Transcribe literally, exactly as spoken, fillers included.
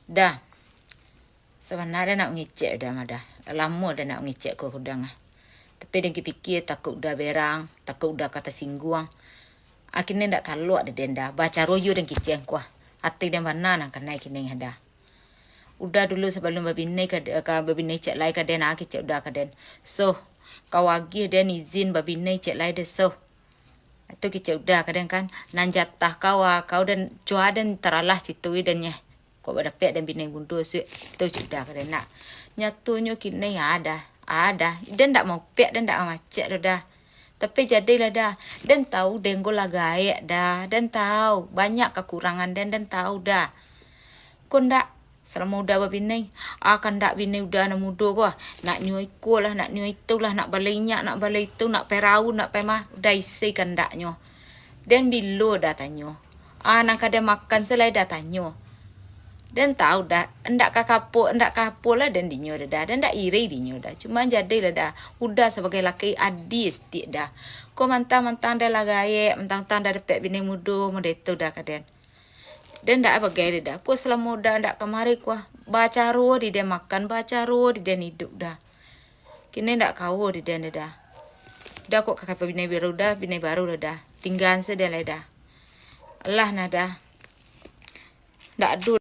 Dah. Sabana den nak mangecek Uda mah dah. Lamo den nak mangecek ko Uda ah. Tapi den pikia takuik Uda berang, takuik Uda ka tasingguang. Akhirnyo ndak talok dek den dah. Bacaro yo den kecek ko ah. Ati den bana nan kanai kini dah. Uda dulu sabalun babini ka, ka babini cek lai ka den, ah, kecek Uda ka den. So, kau agiah den izin babini cek lai den, so. Tu kecek Uda ka den kan, nan jatah kau, ah, kau den, cua den taralah citui den nyeh. Kok badapek den bini mudo suik, tu cek Uda ka den nak. Nyatonyo kini ada, ada. Den ndak maupek, den ndak mamacek doh dah. Tapi jadilah dah, den tahu den ko lah gaek dah, den tahu banyak kakurangan den, den tahu dah. Ko ndak, salamo Uda babini, ah, kandak bini Uda nan mudo ko, nak nyo iko lah, nak nyo itu lah, nak bali inyak, nak bali itu, nak pai rau, nak pai mah, Uda isi kandaknyo. Den bilo Uda tanyo. Ah, nan ka den makan se lai Uda tanyo. Den tahu dah, ndak ka kapo, ndak ka apo lah den dinyo dah, den ndak iri dinyo dah. Cuma jadilah dah, Uda sabagai laki adie sitiak dah. Ko mantang-mantang dah lah gaek, mantang-mantang dah dapek bini mudo, model tu dah ka den. Den ndak bagai dah. Ko salamo Uda ndak kamari ko ah, bacaro di den makan, bacaro di den iduik dah. Kini ndak kawa di den dah. Uda kok ka bini baru dah, bini baru lah dah. Tinggaan se den lai dah. Alah nah dah. Ndak ado